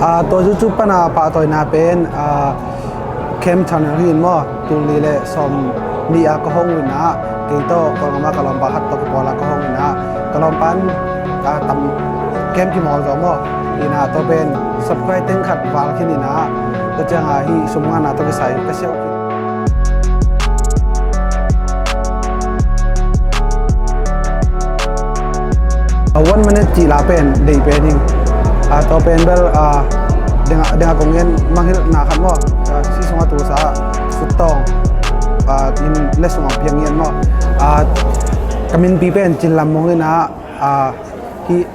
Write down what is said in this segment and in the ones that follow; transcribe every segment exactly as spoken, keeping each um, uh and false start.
Ah, tua YouTube pana pahtawina pen, ah, Camp Channel hi in maw, tul nih le sawm nih a ka hong uh in ah, kei tawh Kawlgam a ka lawmpa khat tawh kipawl a ka hong uh in ah, ka lawmpa in, ah, tam camp kimawl zaw maw, in ah tua pen subscribe teng khat val khin in ah, tua ciang a hih sum ngahna tawh kisai ka siau. A one minute cih la pen deih pen hi. A tua pen bel, a, dengah, dengah kong ngen manghilhna khat maw. A, si sungah tulsa suttawng, a, in le sungah piang ngian maw. A, ka minpi pen Cin Lam Mung in ah, a, hih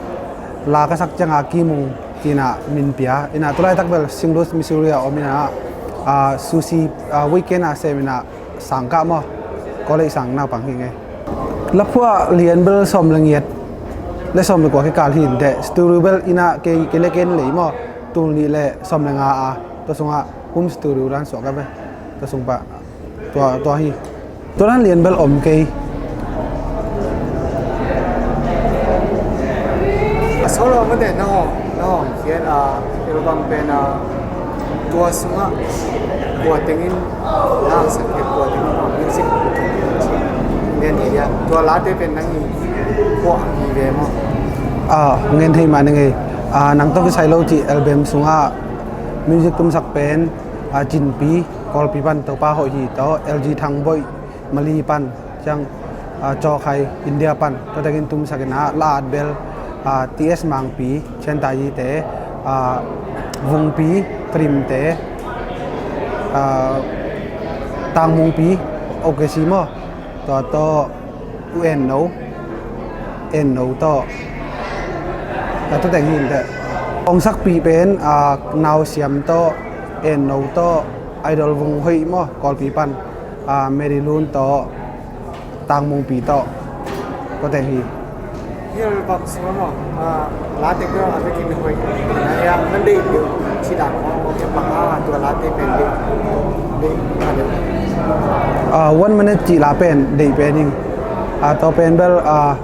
la ka sak ciangah Kimung ci in ah min pia. In ah tulaitak bel Saint Louis, Missouri ah om in ah, a, sushi, a, weekend ah sem in ah sang kah maw. College sang naupang hi ngei. Laphuah lian bel sawm le ngiat le sawm le kua kikal hi in teh. Studio bel in ah kei, kei le kei in lei maw. Tul nih le sawm le nga a tua sungah home studio dan suak a ve. Tua sung pah. Tua, tua hi. Tua dan lian bel om kei. A solo mate na hawm, na hawm khiat a album pen a tua sungah kua tengin laksak khiat, kua tengin music lian hi dia. Tua late pen nang i kua hi ve maw? A, ngen thei mah ni ngei. A, nang tawh kisai lo cih album sungah music tumsak pen, a, Cinpi, Kawlpi pan Topa Hoih hi tawh, L G Thangboih, Mali pan, ciang, a, Cawkhai, India pan, tua tengin tumsak in ah, la at bel, a, T S Mangpi, Chiantayi te, a, Vungpi, Trim te, a, Tangmungpi, O K C maw, tua tawh, U En No, En No tawh, a, tua teng hi in teh. Hong sakpih pen, a, Nausiam tawh, En No tawh, Idol Vung Hoih maw, Kawlpi pan, a, Mary Lun tawh, Tangmungpi tawh, tua teng hi. Hi album sungah maw, a, late pen a vekin hoih. Na ya, na deih deuh, ci dan maw, maw, ya bang a, tua late pen deih, deih, a deih. A, one minute cih la pen deih pen hi. A, tua pen bel, a,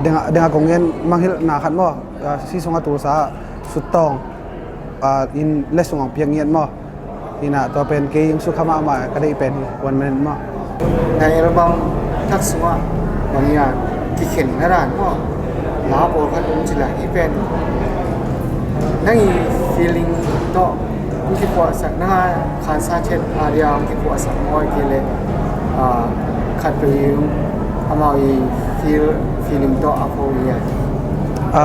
dengah, dengah kong ngen manghilhna khat maw, a, si sungah tulsa suttawng, a, in le sungah piang ngiat maw. Hi in ah tua pen kei hong sukha mahmah ka deih pen hi, one minute maw. Na album thak sungah bang hiam kikhen na dan maw. La pawlkhat um cila hi pen. Nang i feeling tawh hong kiphuahsak, nang a khansa chet a dia hong kiphuahsak maw, kei le, a, khat peuh i amau i feel, feeling tawh a pho i a. A,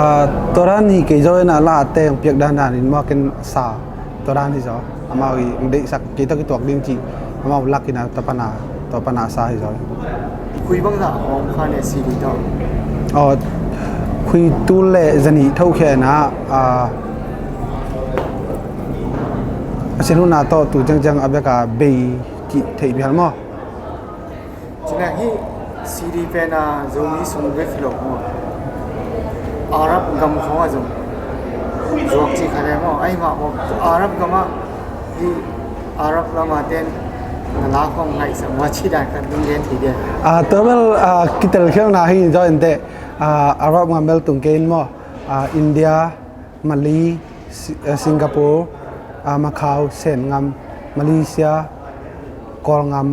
tua dan hi kei zaw in ah la a teng piak dandan in maw ken sa. Tua dan hi zaw. Amau i deihsak kei tawh kituak ding cih amau lak in ah tua pana, tua pana sa hi zaw. Khui bangzah hawm kha ne C D tawh? Aw, khui tul le zanih thokhia in ah, a, a sin huna tawh tu ciangciang a bek a bei cih theih pial maw? Cina hih C D pen a Zomi sung bek hi lo maw. Arab gam khawng a zong zuak cih kha le maw. Ahi mah maw. Arab gam ah hih Arab lam a ten na la khawng ngaihsak maw cih dan khat dong gen thei dia. A, tua bel, a, kitelkhialhna hi zaw in teh, a, Arab gam bel tung kei in maw. A, India, Mali, Si-, eh, Singapore, ah, Macau, Sen ngam, Malaysia, Kawl ngam,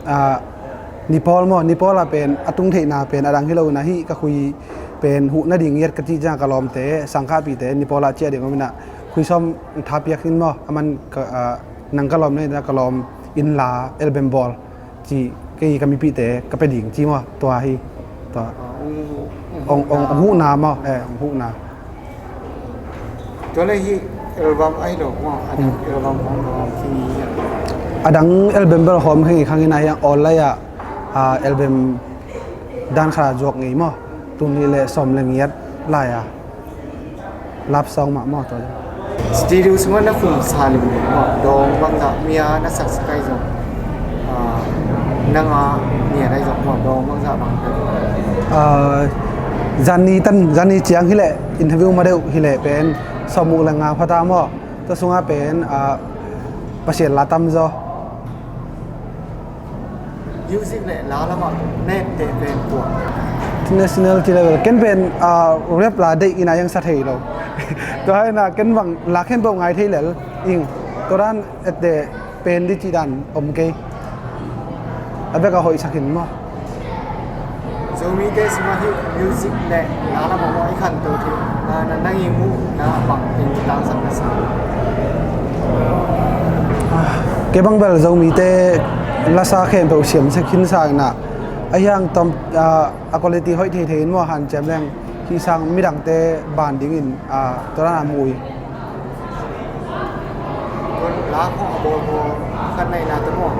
ah, Nepal maw, Nepal ah pen a tung theihna pen a dang hi lo in ah hih ka khui pen huh nading ngiat ka cih ciang ka lawmte, sangkahpihte, Nepal ah ciah ding om in ah khui sawm tha piak in maw, a man ka, ah, nang ka lawm na in ah ka lawm in la album bawl. Ci, kei ka mipihte ka pia ding ci maw, tua hi. Tua. Ah, ong, ong, ong huhna maw, eh, ong huhna. Tua le hi album ahi lo maw, a dang album khong lo, kini. A dang album bel hawm khe ngei khang in a hiang online ah, ah, album dan khat a zuak ngei maw. Tul nih le sawm le ngiat lai a. Love song mah maw tua. Studio sungah na khum sa lim maw, dawng bangzah mi a na saksak ahi zong, ah, nang a niat ahi zong maw, dawng bangzah bang. Ah, zani tan, zani ciang hileh, interview ma deuh hileh pen sawmuk le nga phata maw. Tua sungah pen, ah, Pasian la tamzaw. Music le la lamah na etteh pen kua? International ci level. Ken pen, ah, rap la deih in a hiang sa thei lo. Tua hi na ken bang la khempeuh ngai thei lel ing. Tua dan etteh pen dih cih dan om kei. A bek a hoihsak in maw? Zomite sungah hih music le la lam ah i khanto theih na, na, nang i muhna bang teng i tangsap na sa? Kei bang bel Zomite lasa khempeuh siam sa khin sa ing na. A hiang tom, ah, a quality hoih thei thei in maw, hanciam leng hih sang midangte ban dingin, ah, tua dan a mu i. Tun la khawng a bawl bawl khat na i na tawh maw?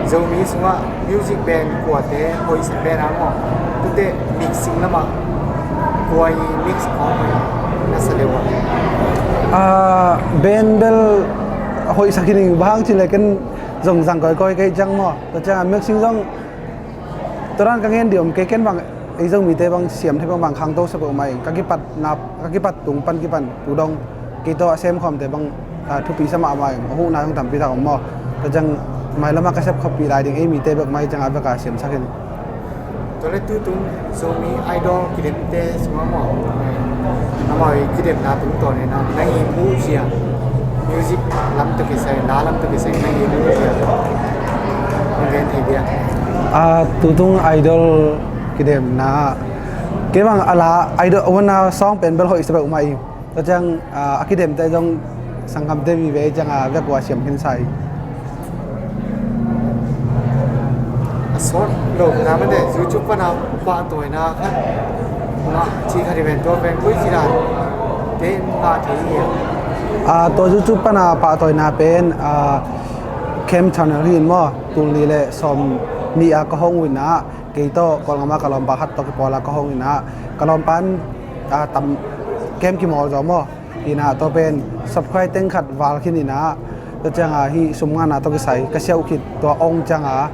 Zomi sungah music band kuate hoihsak band a maw? Tute mixing lamah kua i mix khawng hoih na sa deuh a? Ah, band bel hoihsak hi ning, bang hang cih leh ken zong zang kawikawi kei ciang maw? Tua ciangah mixing zong tua dan ka ngen dih om kei, ken bang ei Zomite bang siam thei bang bang khangto sa peuhmah ing. Ka kipatna, ka kipat tung pan kipan tu dong kei tawh a sem khawmte bang, ah, thupi sa mahmah ing. A huhna zong tampi tak om maw? Tua ciang mailamah ka sep khawmpih lai ding ei mite bek mah hi ciangah a bek a siamsak hi ning. Tua le tutung Zomi Idol kidemte sungah maw, amau i kidemna tungtawn in a nang i muhzia, music lam tawh kisai, la lam tawh kisai nang i muhzia hong gen thei dia? Ah, tutung Idol kidemna, kei bang a la Idol a wana sawng pen bel hoih sa peuhmah ing. Tua ciang, ah, a kidemte zong sanggamte vive ciangah a vekua siam khin sa hi. A sawt lo na mate YouTube pana pahtawina khat ngah ci khat hi ven, tua pen koi ci dan te ngah thei hi a? Ah, tua YouTube pana pahtawina pen, ah, Camp Channel hi in maw, tul nih le sawm nih a ka hong uh in ah, kei tawh Kawlgam a ka lawmpa khat tawh kipawl a ka hong in ah, ka lawmpa in, ah, tam camp kimawl zaw maw? Hi in ah tua pen subscribe teng khat val khin in ah, tua ciangah hih sum ngahna tawh kisai ka siauh khit tua ong ciangah,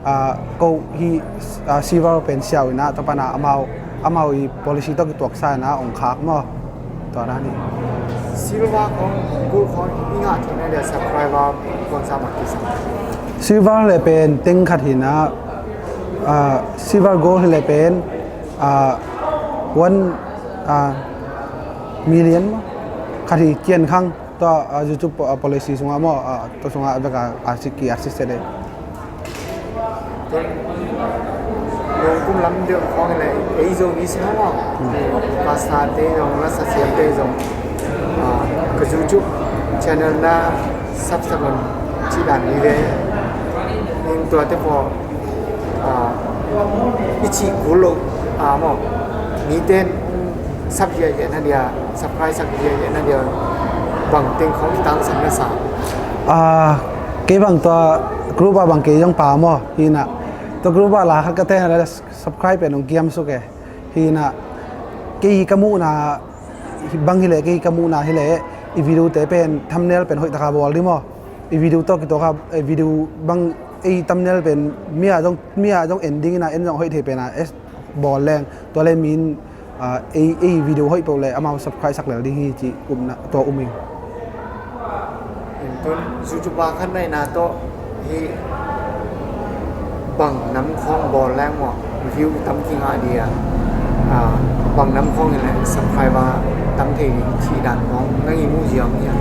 ah, ko hih, ah, silver pen siau in ah tua pan ah amau, amau i policy tawh kituaksa in ah ong khak maw? Tua dan hi. Silver khawng, gold khawng i ngah theihna dia subscriber kuansa bang kisam? Silver le pen teng khat hi in ah, ah, silver gold le pen, ah, one, ah, million maw? Khat hi kian khang tua, ah, YouTube po-, ah, policy sungah maw, ah, tua sungah a bek a, ah, sik ki assist de. Lungkum lam deuh khawng le ei Zomi sungah maw, pastor te zong, lasa siamte zong, ah, ka YouTube channel na subscribe on ci dan ni ve. Ning tuate paw, ah, i cih kul lo, ah, maw, mite in sap hiahiahna dia, subscribe sak hiahiahna dia bang teng khawng i tangsap na sa? Ah, kei bang tua group ah bang kei zong pa maw, hi in ah tua group ah la khat ka teng ah subscribe pen hong kiam suk e. Hi in ah kei ka muhna bang hi leh, kei ka muhna hi leh i video te pen thumbnail pen hoih taka bawl dih maw? I video tawh kituak a, i video bang, ei thumbnail pen mi a zong, mi a zong en ding in ah en zong hoih thei pen a, es, bawl leng tua le min, ah, ei, ei video hoih peuh le amau subscribe sak lel ding hi ci upna tua um ing. Tun YouTube a khat na i na tawh hih bang nam khawng bawl leng maw, view tam kingah dia, ah, bang nam khawng in le subscriber tam thei ding ci dan khawng nang i muhzia om hia?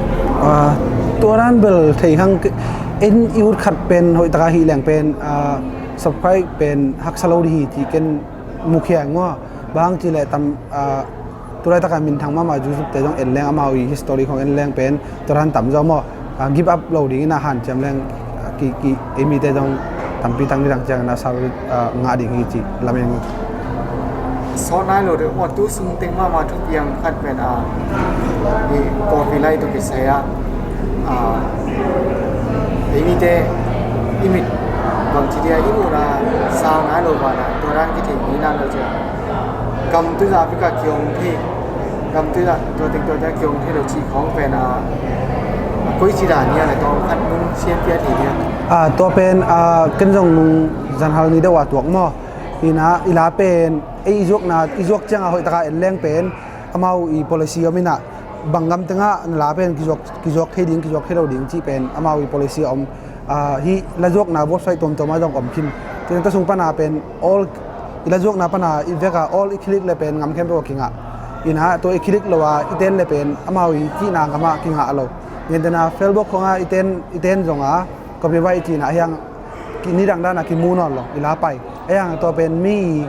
Ah, tua dan bel thei hang, en i ut khat pen hoih taka hih leng pen, ah, subscribe pen haksa lo dih hi ci ken mukhia ing maw? Bang hang ci leh tam, ah, tulaitak a minthang mahmah YouTube te zong en leng, amau i history khawng en leng pen tua dan tam zaw maw? Ah, give up lo ding in ah hanciam leng, ah, ki, ki, ei mite zong tampi tak nidang ciang in ah sal, ah, ngah ding hi ci lamen. Sawt nai lo deuh maw, tu sung teng mahmah thupiang khat pen, ah, i copyright tawh kisai ah, ah, ei mite i mit bang ci dia i muhna sau nai lo banah tua dan kithei mi na lo ciang, gam tui zah bika kiong thei, gam tui zah tua teng tua teng kiong thei lo cih khawng pen, ah, koi ci dan hia le tawm khat nung siam piat hi hia? Ah, tua pen, ah, ken zong nung zanhal ni deuh a tuak maw? Hi in ah i la pen ei i zuakna, i zuak ciangah hoih taka en leng pen amau i policy om in ah, bang gam tengah na la pen kizuak, kizuak thei ding, kizuak thei lo ding cih pen amau i policy a om. Ah, hih la zuakna website tuamtuam ah zong om khin. Tua sung pana pen all, i la zuakna pana i veka all i click le pen gam khempeuh a kingah. Ina tua i click lo a i ten le pen amau i cihna gamah kingah lo. Ngentena Facebook khongah i ten, i ten zonga copyright i cihna hiang nidang dana kimu nawn lo, i la pai. Ahiang tua pen mi i,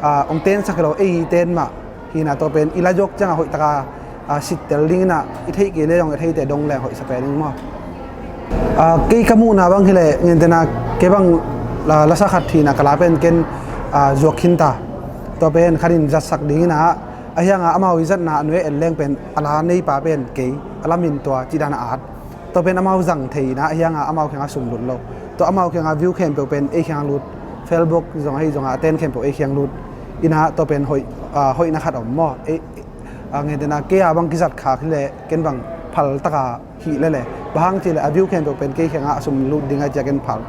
ah, ong tensak lo, ei i ten mah. Hina tua pen i la zuak cianga hoihtaka, ah, sittel dingina i theih kei le zong i theite dong leng hoihsa pen ding maw? Ah, kei ka muhna bang hileh ngentena kei bang, ah, lasa khat hina ka la pen ken, ah, zuak khinta. Tua pen khatin zatsak dingina ahianga amau i zatna a nuai en leng pen a la neipa pen kei a lamin tua cidana at. Tua pen amau zang theina ahianga amau kianga sum lut lo. Tua amau kianga view khempeuh pen ei kiang lut. Facebook zong ahi zonga a ten khempeuh ei kiang lut. Ina tua pen hoih, ah, hoihna khat om maw? Ei, ah, ngentena kei a bang kizat khak hileh ken bang phal taka hih lele. Bang hang cileh a view khempeuh pen kei kianga a sum lut ding ai cia ken phal.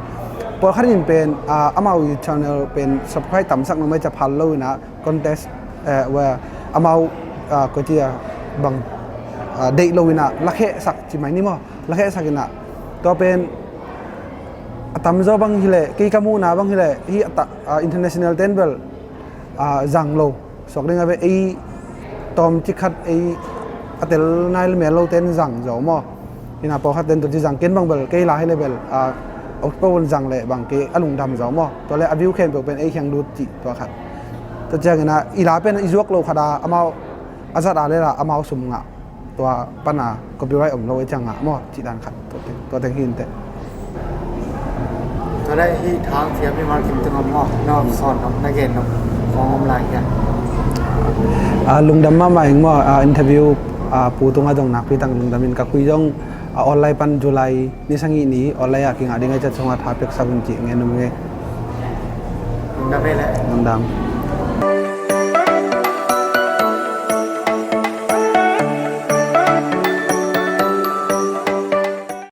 Pawlkhat in pen, ah, amau i channel pen subscribe tamsak nung mai cia phal lo ina contest, eh, where amau, ah, koi cia bang, ah, deih lo ina lakhehsak ci mai ni maw? Lakhehsak ina tua pen a tamzaw bang hileh kei ka muhna bang hileh hih a ta-, ah, international ten bel, ah, zang lo. Suak ding a ve ei tawm cikhat ei a tel nai le mel lo ten zang zaw maw? Ina pawlkhat ten tua ci zang ken bang bel kei la hileh bel, ah, okpawun zang le bang kei a lungdam zaw maw? Tua le a view khempeuh pen ei kiang lut cih tua khat. Tua ciangina i la pen i zuak lo khata amau a zat a le la amau sum ngah. Tua pana copyright om lo i cianga maw cih dan khat tua teng, tua teng hi inteh. Tua le hih Thang Thiam mimal kim tungah maw na sawm nop na gen nop khawng om lai hiam? Ah, lungdam mahmah ing maw, ah, interview, ah, Pu tungah dong nakpi tang lungdam in ka khui zong, ah, online pan July ni sagih ni online ah kingah ding ai cia sungah tha peksak un cih ngen um nge. Lungdam e le. Lungdam.